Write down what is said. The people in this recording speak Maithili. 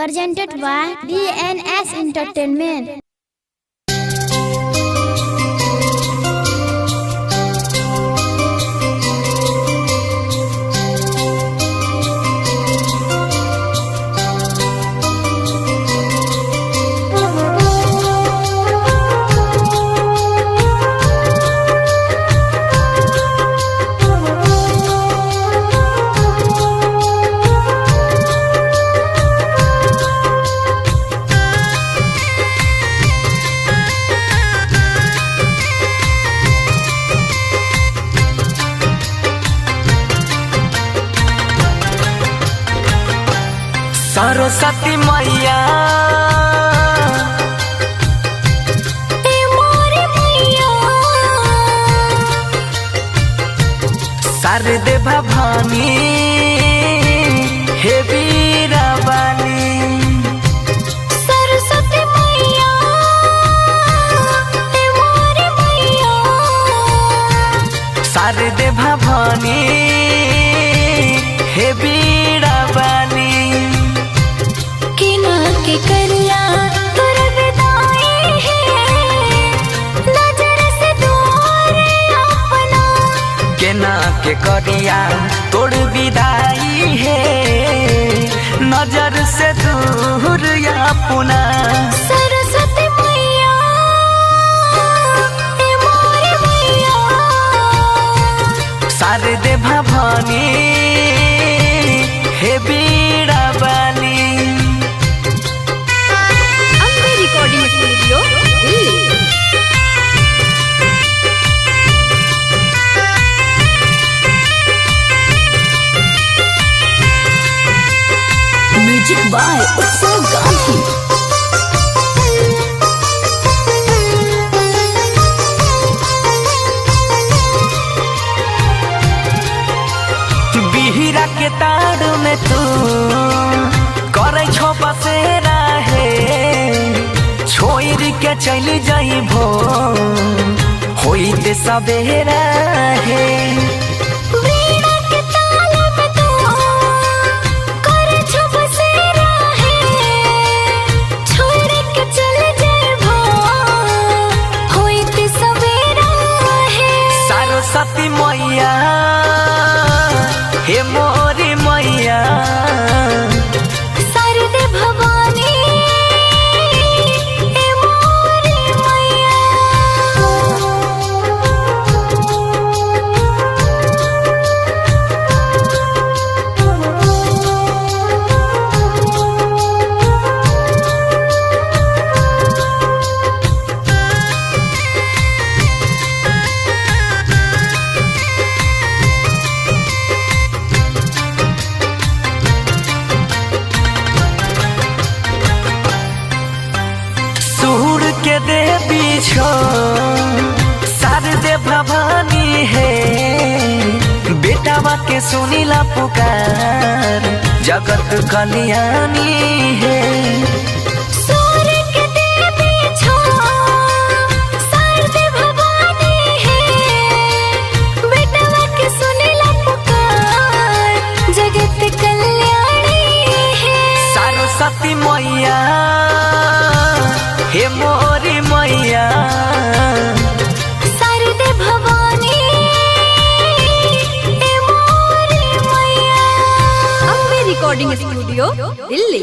Presented by DNS Entertainment. Saraswati मैया शारदे भवानी हे वीरा बानी। सरस्वती मैया हे मोर मैया। शारदे भवानी हे वीरा बानी। किना के करिया तोर विदाई है, नजर से दूर अपना। केना के करिया तोड़ विदाई है, नजर से दूर अपना। सरस्वती मैया हे मोर मैया। शारदे भवानी हे बीड़ा बानी। Ambe recording studio Delhi. Music by Utsav Gandhi. बिहिरा के ताड़ में तू करे छो बसेरा हे, छोड़ के चली जाइबो होइते सवेरा हे। वीणा के ताल में तू कर छो बसेरा है, छोड़ के चल जाबो होइत सवेरा है। सरस्वती मैया हे मोरी मैया। शारदे भवानी हे मोर मैया। सूर के देवी छो शारदे भवानी हे, बेटावा के सुनीला पुकार जगत कल्याणी है। सूर्य के देवी छो शारदे भवानी है, बेटवा के सुनेला पुकार जगत कल्याणी है। सरस्वती मैया हे मोरी मैया। शारदे भवानी हे मोर मैया। Ambe recording studio Delhi.